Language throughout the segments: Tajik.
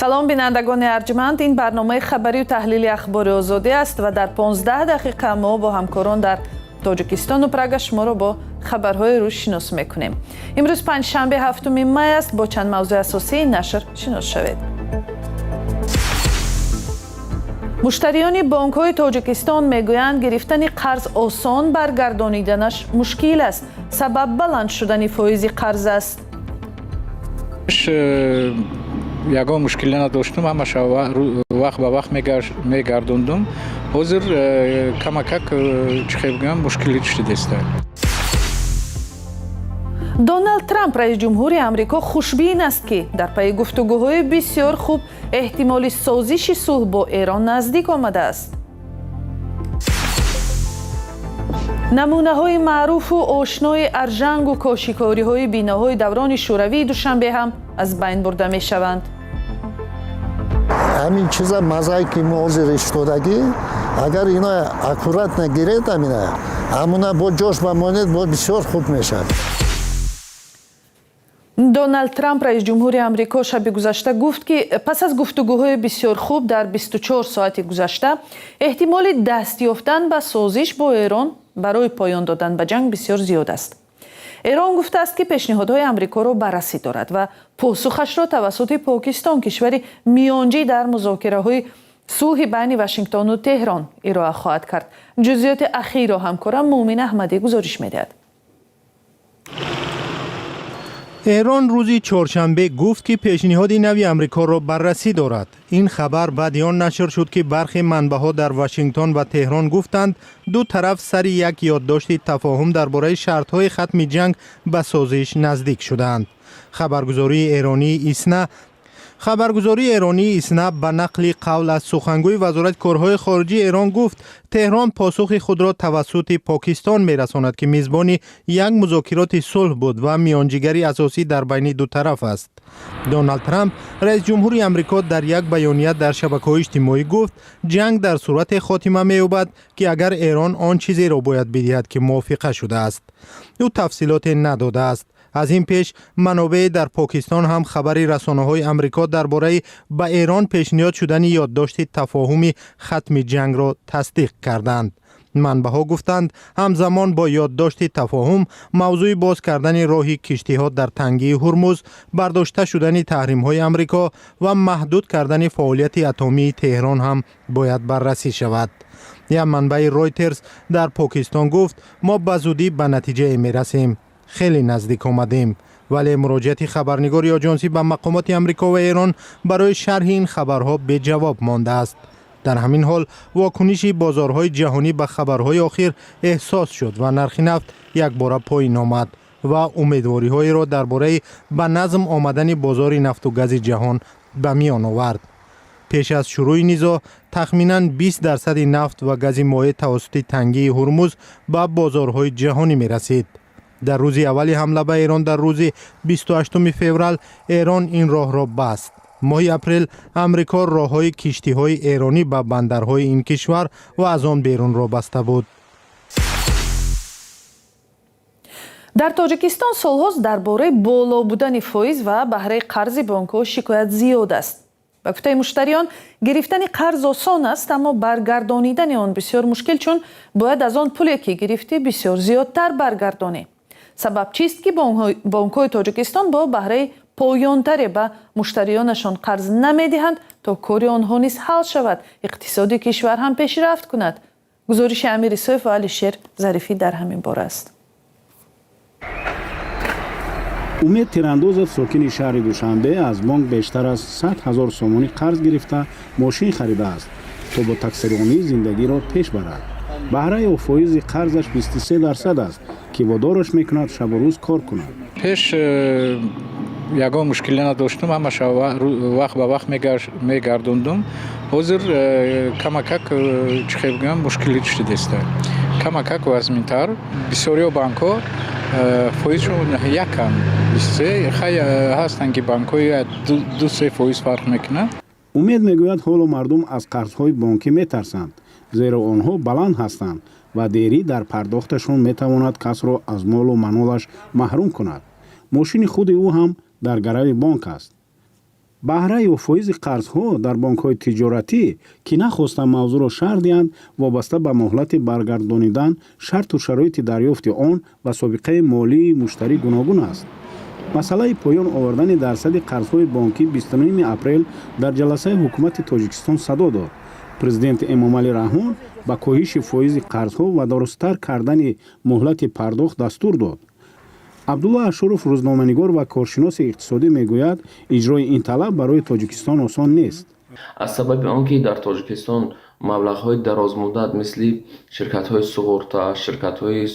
Салом, бинандагони арҷманд. Ин барномаи хабарию таҳлили Ахбори Озодӣ аст ва дар 15 дақиқа мо бо ҳамкорон дар Тоҷикистону Прага шуморо бо хабарҳои рӯз шинос мекунем. Имрӯз панҷшанбе, 7 май аст. Бо чанд мавзӯи асосии нашр шинос шавед. Муштариёни бонкҳои Тоҷикистон мегӯянд, гирифтани қарз осон, баргардониданаш мушкил аст. Сабаб баланд шудани фоизи қарз аст. Ягон мушкиле надоштум, ҳамаша вақт ба вақт мегардондум. Ҳозир камакак, чӣ хел бигӯям, мушкилӣ шудеста. Доналд Трамп, раиси ҷумҳури Амрико, хушбин аст, ки дар пайи гуфтугӯҳои бисёр хуб эҳтимоли созиши сулҳ бо Эрон наздик омадааст. Намунаҳои маъруфу ошнои аржангу кошикориҳои биноҳои даврони шӯравии Душанбе ҳам аз байн бурда мешаванд. Ҳамин чиза, мозаики мо ҳозир иштодагӣ, агар ино аккуратно гиред, амина ҳамуна бо ҷош ба монед, бо бисёр хуб мешавад. Доналд Трамп, раиси ҷумҳури Амрико, шаби гузашта гуфт, ки пас аз гуфтугӯҳои бисёр хуб дар 24 соати гузашта эҳтимоли даст ёфтан ба созиш бо Эрон барои поён додан ба ҷанг бисёр зиёд аст. Эрон гуфтааст, ки пешниҳодҳои Амрикоро баррасӣ дорад ва посухашро тавассути Покистон, кишвари миёнҷӣ дар музокираҳои сулҳи байни Вашингтону Теҳрон, ироа хоҳад кард. Ҷузъиёти ахирро ҳамкорам Муъмин Аҳмадӣ гузориш медиҳад. Эрон рӯзи чоршанбе гуфт, ки пешниҳоди нави Амрикоро баррасӣ дорад. Ин хабар баъди он нашр шуд, ки бархе манбаъҳо дар Вашингтон ва Теҳрон гуфтанд, ду тараф сари як ёддошти тафоҳум дар бораи шартҳои хатми ҷанг ба созиш наздик шудаанд. Хабаргузории эронии Исна ба нақли қавл аз сухангӯи Вазорати корҳои хориҷии Эрон гуфт, Теҳрон посухи худро тавассути Покистон мерасонад, ки мизбони як музокироти сулҳ буд ва миёнҷигари асосӣ дар байни ду тараф аст. Доналд Трамп, раиси ҷумҳури Амрико, дар як баёния дар шабакаҳои иҷтимоӣ гуфт, ҷанг дар сурате хотима меёбад, ки агар Эрон он чизеро бояд бидиҳад, ки мувофиқа шудааст. Ӯ тафсилоте надодааст. Аз ин пеш манобеъе дар Покистон ҳам хабари расонаҳои Амрико дар бораи ба Эрон пешниҳод шудани ёддошти тафоҳуми хатми ҷангро тасдиқ карданд. Манбаъҳо гуфтанд, ҳамзамон бо ёддошти тафоҳум мавзӯи боз кардани роҳи киштиҳо дар тангии Ҳурмуз, бардошта шудани таҳримҳои Амрико ва маҳдуд кардани фаъолияти атомии Теҳрон ҳам бояд баррасӣ шавад. Як манбаи Ройтерс дар Покистон гуфт, мо ба зудӣ ба натиҷае мерасем, хеле наздик омадем. Вале муроҷиати хабарнигори оҷонсӣ ба мақомоти Амрико ва Эрон барои шарҳи ин хабарҳо беҷавоб мондааст. Дар ҳамин ҳол вокуниши бозорҳои ҷаҳонӣ ба хабарҳои охир эҳсос шуд ва нархи нафт якбора поин омад ва умедвориҳоеро дар бораи ба назм омадани бозори нафту гази ҷаҳон ба миён овард. Пеш аз шурӯи низоъ тахминан 20 дарсади нафт ва гази моеъ тавассути тангии Ҳурмуз ба бозорҳои ҷаҳонӣ мерасид. Дар рӯзи аввали ҳамла ба Эрон, дар рӯзи 28 феврал, Эрон ин роҳро баст. Моҳи апрел Амрико роҳҳои киштиҳои эронӣ ба бандарҳои ин кишвар ва аз он берунро баста буд. Дар Тоҷикистон солҳост дар бораи боло будани фоиз ва баҳраи қарзи бонкҳо шикоят зиёд аст. Ба гуфтаи муштариён, гирифтани қарз осон аст, аммо баргардонидани он бисёр мушкил, чун бояд аз он пуле, ки гирифтӣ, бисёр зиёдтар баргардонӣ. Сабаб чист, ки бонкҳои Тоҷикистон бо баҳраи поёнтаре ба муштариёнашон қарз намедиҳанд, то кори онҳо низ ҳал шавад, иқтисоди кишвар ҳам пешрафт кунад? Гузориши Амир Исоев ва Алишер Зарифӣ дар ҳамин бора аст. Умед Тирандозов, сокини шаҳри Душанбе, аз бонк бештар аз 100 000 сомонӣ қарз гирифта, мошин харидааст, то бо таксиронӣ зиндагиро пеш барад. Баҳраи фоизи қарзаш 23% аст, ки водораш мекунад шабу рӯз кор кунад. Пеш ягон мушкиле надоштум, ҳамаша вақт ба вақт мегардондум. Ҳозир камакак, чӣ хел бигӯям, мушкилӣ шудеста, камакак вазминтар. Бисёриҳо банкҳо фоизшон якам 23, хай, ҳастанд, ки банкҳои 2-3% фарқ мекунад. Умед мегӯяд, ҳоло мардум аз қарзҳои бонкӣ метарсанд, зеро онҳо баланд ҳастанд ва дерӣ дар пардохташон метавонад касро аз молу манолаш маҳрум кунад. Мошини худи ӯ ҳам дар гарави бонк аст. Баҳра ё фоизи қарзҳо дар бонкҳои тиҷоратӣ, ки нахостанд мавзӯъро шарҳ диҳанд, вобаста ба муҳлати баргардонидан, шарту шароити дарёфти он ва собиқаи молии муштарӣ гуногун аст. Масъалаи поён овардани дарсади қарзҳои бонкӣ 29 апрел дар ҷаласаи ҳукумати Тоҷикистон садо дод. Президент Эмомалӣ Раҳмон ба коҳиши фоизи қарзҳо ва дурусттар кардани муҳлати пардохт дастур дод. Абдулло Ашуров, рӯзноманигор ва коршиноси иқтисодӣ, мегӯяд, иҷрои ин талаб барои Тоҷикистон осон нест. Аз сабаби он ки дар Тоҷикистон маблағҳои дарозмуддат, мисли ширкатҳои суғурта, ширкатҳои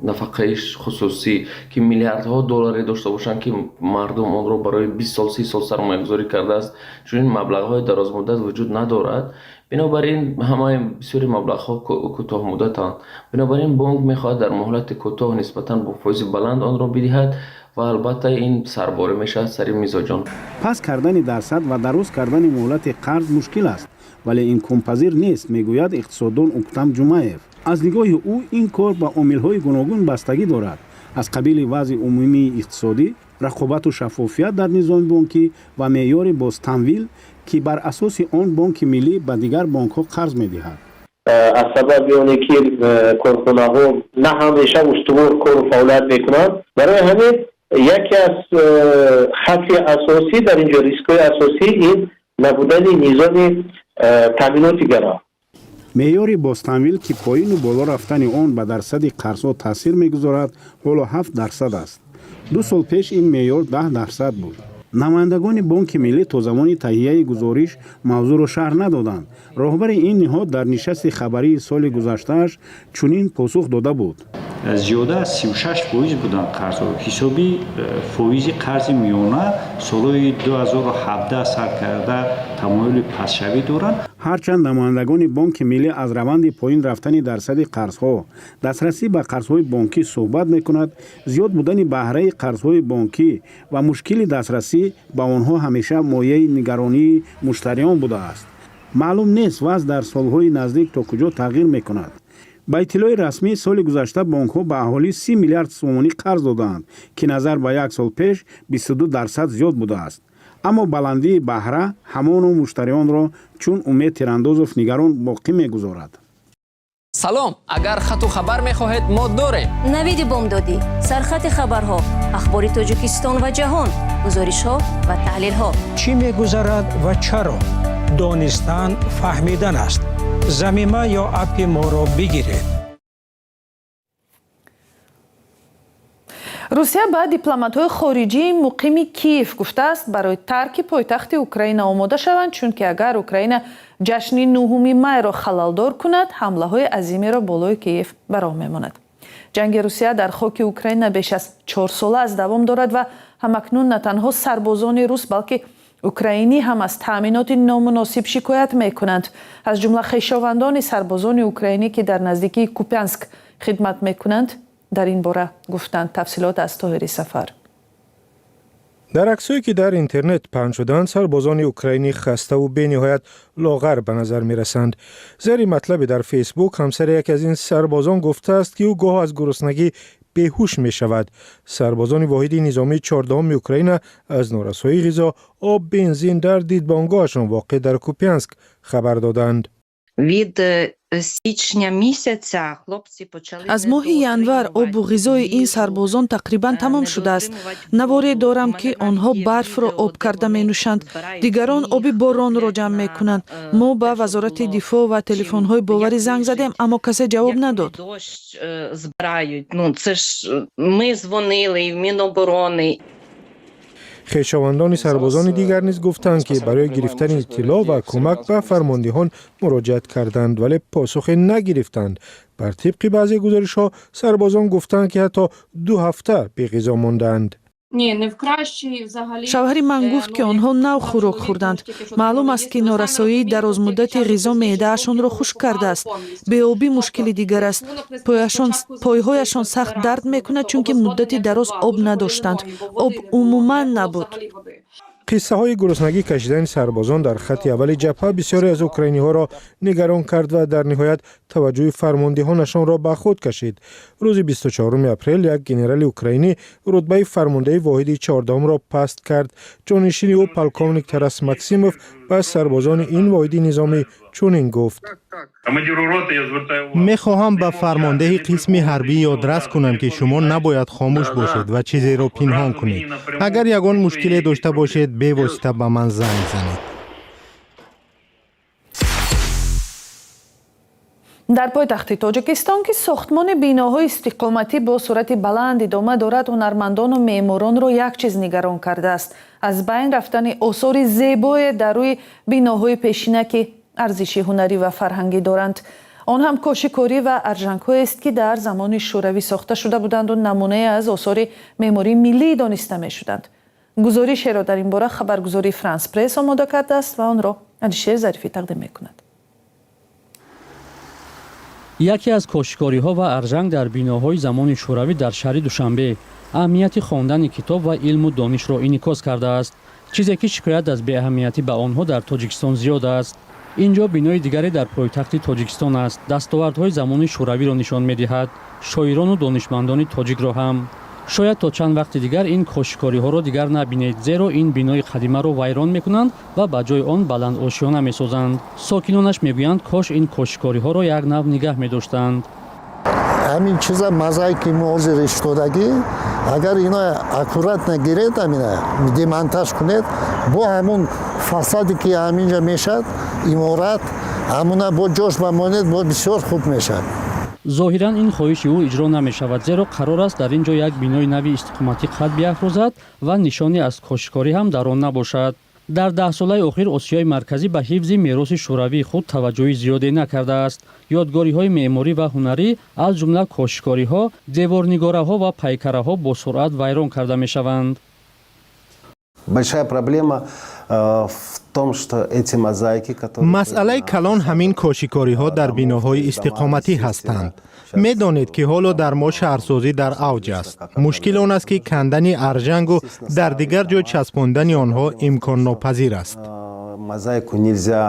нафақаи хусусӣ, ки миллиардҳо долларе дошта бошанд, ки мардум онро барои 20 сол, 30 сол сармоягузорӣ кардааст, чунин маблағҳои дарозмуддат вуҷуд надорад. Бинобар ин ҳамаи бисёри маблағҳо кӯтоҳмуддатанд. Бинобар ин бонк мехоҳад дар муҳлати кӯтоҳ нисбатан бо фоизи баланд онро бидиҳад ва албатта ин сарборӣ мешавад сари мизоҷон. Паст кардани дарсад ва дароз кардани муҳлати қарз мушкил аст, вале имконпазир нест, мегӯяд иқтисоддон Уктам Ҷумаев. Аз нигоҳи ӯ, ин кор ба омилҳои гуногун бастагӣ дорад, аз қабили вазъи умумии иқтисодӣ, рақобату шаффофият дар низоми бонкӣ ва меъёри бозтамвил, ки бар асоси он Бонки Миллӣ ба дигар бонкҳо қарз медиҳад. Аз сабаби оне ки корхонаҳо на ҳамеша устувор кору фаъолият мекунанд, барои ҳамин яке аз хатри асосӣ дар ин ҷо, рискҳои асосӣ, ин набудани низоми таъминоти гарав. Меъёри бозтамвил, ки поину боло рафтани он ба дарсади қарзҳо таъсир мегузорад, ҳоло 7% аст. 2 сол пеш ин меъёр 10% буд. Намояндагони Бонки Миллӣ то замони таҳияи гузориш мавзӯъро шарҳ надоданд. Роҳбари ин ниҳод дар нишасти хабарии соли гузаштааш чунин посух дода буд: Зиёда аз 36% буданд қарзҳо. Ҳисоби фоизи қарзи миёна солҳои 2017 сар карда тамоюли пастшавӣ доранд. Ҳарчанд намояндагони Бонки Миллӣ аз раванди поин рафтани дарсади қарзҳо, дастрасӣ ба қарзҳои бонкӣ суҳбат мекунад, зиёд будани баҳраи қарзҳои бонкӣ ва мушкили дастрасӣ ба онҳо ҳамеша мояи нигаронии муштариён будааст. Маълум нест, вазъ дар солҳои наздик то куҷо тағйир мекунад. Ба иттилои расмӣ, соли гузашта бонкҳо ба аҳолӣ 30 миллиард сомонӣ қарз додаанд, ки назар ба як сол пеш 22% зиёд будааст. Аммо баландии баҳра ҳамоно муштариёнро чун Умед Тирандозов нигарон боқӣ мегузорад. Салом, агар хату хабар мехоҳед, мо дорем. Навиди бомдодӣ, сархати хабарҳо, ахбори Тоҷикистон ва ҷаҳон, гузоришҳо ва таҳлилҳо. Чӣ мегузарад ва чаро? Донистан фаҳмидан аст. Замима ё аппи моро бигиред. Русия ба дипломатҳои хориҷии муқими Киев гуфтааст, барои тарки пойтахти Украина омода шаванд, чунки агар Украина ҷашни 9 майро халалдор кунад, ҳамлаҳои азимеро болои Киев ба роҳ мемонад. Ҷанги Русия дар хоки Украина беш аз 4 сола аз давом дорад ва ҳамакнун на танҳо сарбозони рус, балки украинӣ ҳам аз таъминоти номуносиб шикоят мекунанд. Аз ҷумла хешовандони сарбозони украинӣ, ки дар наздикии Купянск хидмат мекунанд, дар ин бора гуфтанд. Тафсилот аз Тоҳири Сафар. Дар аксҳое, ки дар интернет паҳн шуданд, сарбозони украинӣ хаставу бениҳоят лоғар ба назар мерасанд. Зери матлабе дар Фейсбук ҳамсари яке аз ин сарбозон гуфтааст, ки ӯ гоҳ аз гуруснагӣ беҳуш мешавад. Сарбозони воҳиди низомии 14-уми Украина аз норасоии ғизо, об, бензин дар дидбонгоҳашон воқеъ дар Купянск хабар доданд. Від січня місяця хлопці почали Аз моҳи январ обу ғизои ин сарбозон тақрибан тамом шудааст. Наворе дорам, ки онҳо барфро об карда менӯшанд, дигарон оби боронро ҷамъ мекунанд. Мо ба Вазорати дифоъ ва телефонҳои боварӣ занг задем, аммо касе ҷавоб надод. Дощ збирають. Ну це ж ми дзвонили і в Міноборони. Хешовандони сарбозони дигар низ гуфтанд, ки барои гирифтани иттилоъ ва кӯмак ба фармондиҳон муроҷиат карданд, вале посухе нагирифтанд. Бар тибқи баъзе гузоришҳо, сарбозон гуфтанд, ки ҳатто 2 ҳафта беғизо мондаанд. Шавҳари ман гуфт, ки онҳо нав хӯрок хӯрданд. Маълум аст, ки норасоии дарозмуддати ғизо меъдаашонро хушк кардааст. Беобӣ мушкили дигар аст. Пойҳояшон сахт дард мекунад, чунки муддати дароз об надоштанд. Об умуман набуд. Қиссаҳои гуруснагӣ кашидани сарбозон дар хатти аввали ҷабҳа бисёре аз украиниҳоро нигарон кард ва дар ниҳоят таваҷҷӯҳи фармондиҳонашонро ба худ кашид. Рӯзи 24 апрел як генерали украинӣ рутбаи фармондеҳи воҳиди 14-умро паст кард. Ҷонишини ӯ, полковник Тарас Максимов, ба сарбозони ин воҳиди низомӣ чунин гуфт: Мехоҳам ба фармондеҳи қисми ҳарбӣ ёдрас кунам, ки шумо набояд хомӯш бошед ва чизеро пинҳон кунед. Агар ягон мушкиле дошта бошед, бевосита ба ман занг занед. Дар пойтахти Тоҷикистон, ки сохтмони биноҳои истиқоматӣ бо суръати баланд идома дорад, ҳунармандону меъморонро як чиз нигарон кардааст: аз байн рафтани осори зебое дар рӯи биноҳои пешина, ки арзиши ҳунарӣ ва фарҳангӣ доранд. Он ҳам кошикорӣ ва аржангҳоест, ки дар замони шӯравӣ сохта шуда буданду намунае аз осори меъмории миллӣ дониста мешуданд. Гузоришеро дар ин бора хабаргузории Франс Пресс омода кардааст ва онро Алишер Зарифӣ тақдим мекунад. Яке аз кошикориҳо ва аржанг дар биноҳои замони шӯравӣ дар шаҳри Душанбе аҳамияти хондани китоб ва илму донишро инъикос кардааст, чизе ки шикоят аз беаҳамиятӣ ба онҳо дар Тоҷикистон зиёд аст. Ин ҷо бинои дигаре дар пойтахти Тоҷикистон аст, дастовардҳои замони шӯравиро нишон медиҳад, шоирону донишмандони тоҷикро ҳам. Шояд то чанд вақти дигар ин кошикориҳоро дигар набинед, зеро ин бинои қадимаро вайрон мекунанд ва ба ҷои он баландошёна месозанд. Сокинонаш мегӯянд, кош ин кошикориҳоро як нав нигаҳ медоштанд. Ҳамин чиза, мозаики мо ҳозир иштодагӣ, агар ино аккуратно гиред, амина демонтаж кунед, бо ҳамун фасаде ки ҳаминҷа мешавад, иморат ҳамуна бо ҷош ба монед, бо бисёр хуб мешавад. Зоҳиран, ин хоҳиши ӯ иҷро намешавад, зеро қарор аст дар ин ҷо як бинои нави истиқоматӣ қад биафрӯзад ва нишоне аз кошикорӣ ҳам дар он набошад. Дар 10 солаи охир Осиёи Марказӣ ба ҳифзи мероси шӯравии худ таваҷҷӯҳи зиёде накардааст. Ёдгориҳои меъморӣ ва ҳунарӣ, аз ҷумла кошикориҳо, деворнигораҳо ва пайкараҳо бо суръат вайрон карда мешаванд. Большая проблема в том, что эти мозаики, которые Масъалаи калон ҳамин кошикориҳо дар биноҳои истиқоматӣ ҳастанд. Медонед, ки ҳоло дар мо шаҳрсозӣ дар авҷ аст. Мушкил он аст, ки кандани аржангу дар дигар ҷой часпондани онҳо имконнопазир аст. Мозаику нельзя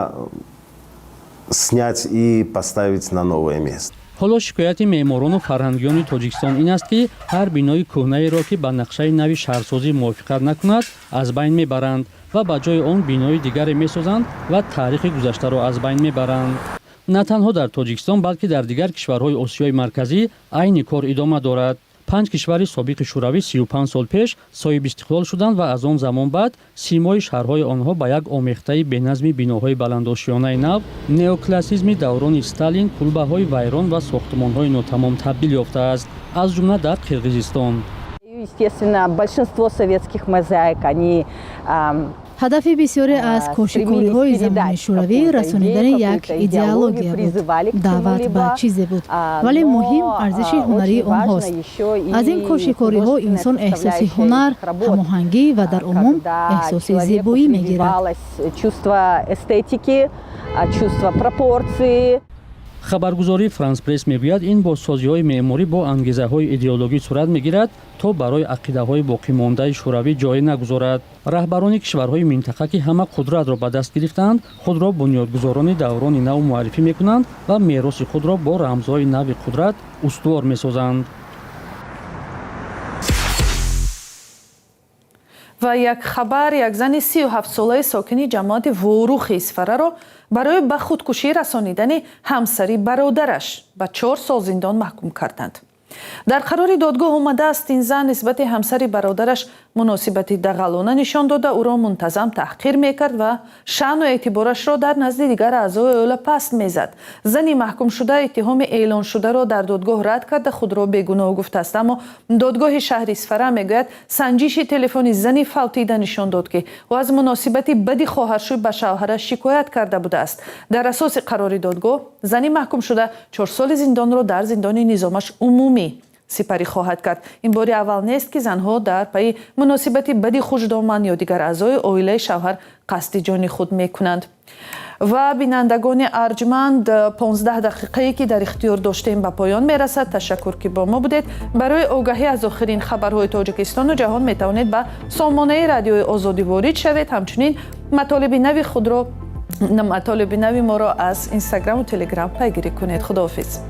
снять и поставить на новое место. Ҳоло шикояти меъморону фарҳангиёни Тоҷикистон ин аст, ки ҳар бинои кӯҳнаеро, ки ба нақшаи нави шаҳрсозӣ мувофиқат накунад, аз байн мебаранд ва ба ҷои он бинои дигаре месозанд ва таърихи гузаштаро аз байн мебаранд. На танҳо дар Тоҷикистон, балки дар дигар кишварҳои Осиёи Марказӣ айни кор идома дорад. Панҷ кишвари собиқи шӯравӣ 35 сол пеш соҳибистиқлол шуданд ва аз он замон баъд симои шаҳрҳои онҳо ба як омехтаи беназми биноҳои баландошёнаи нав, неоклассизми даврони Сталин, кулбаҳои вайрон ва сохтумонҳои нотамом табдил ёфтааст, аз ҷумла дар Қирғизистон. Естественно, большинство советских мозаик, они Ҳадафи бисёре аз кошикориҳои замони шӯравӣ расонидани як идеология буд, даъват ба чизе буд, вале муҳим арзиши ҳунарии онҳост. Аз ин кошикориҳо инсон эҳсоси ҳунар, ҳамоҳангӣ ва дар умум эҳсоси зебоӣ мегирад. Чувство эстетики, чувство пропорции. Хабаргузории Франс Пресс мегӯяд, ин бозсозиҳои меъморӣ бо ангезаҳои идеологӣ сурат мегирад, то барои ақидаҳои боқимондаи шӯравӣ ҷое нагузорад. Раҳбарони кишварҳои минтақа, ки ҳама қудратро ба даст гирифтаанд, худро бунёдгузорони даврони нав муаррифӣ мекунанд ва мероси худро бо рамзҳои нави қудрат устувор месозанд. Ва як хабар: як зани 37-солаи сокини ҷамоати Ворухи Исфараро барои ба худкушӣ расонидани ҳамсари бародараш ба 4 сол зиндон маҳкум карданд. Дар қарори додгоҳ омадааст, ин зан нисбати ҳамсари бародараш муносибати дағалона нишон дода, ӯро мунтазам таҳқир мекард ва шаъну эътиборашро дар назди дигар аъзои оила паст мезад. Зани маҳкумшуда иттиҳоми эълоншударо дар додгоҳ рад карда, худро бегуноҳ гуфтааст. Аммо додгоҳи шаҳри Исфара мегӯяд, санҷиши телефони зани фавтида нишон дод, ки ӯ аз муносибати бади хоҳаршӯй ба шавҳараш шикоят карда будааст. Дар асоси қарори додгоҳ, зани маҳкумшуда 4 соли зиндонро дар зиндони низомаш умумӣ сипарӣ хоҳад кард. Ин бори аввал нест, ки занҳо дар пайи муносибати бади хушдоман ё дигар аъзои оилаи шавҳар қасди ҷони худ мекунанд. Ва бинандагони арҷманд, 15 дақиқае ки дар ихтиёр доштем, ба поён мерасад. Ташаккур, ки бо мо будед. Барои огаҳӣ аз охирин хабарҳои Тоҷикистону ҷаҳон метавонед ба сомонаи Радиои Озодӣ ворид шавед. Ҳамчунин матолиби нави моро аз Инстаграму Телеграм пайгирӣ кунед. Худоҳофиз.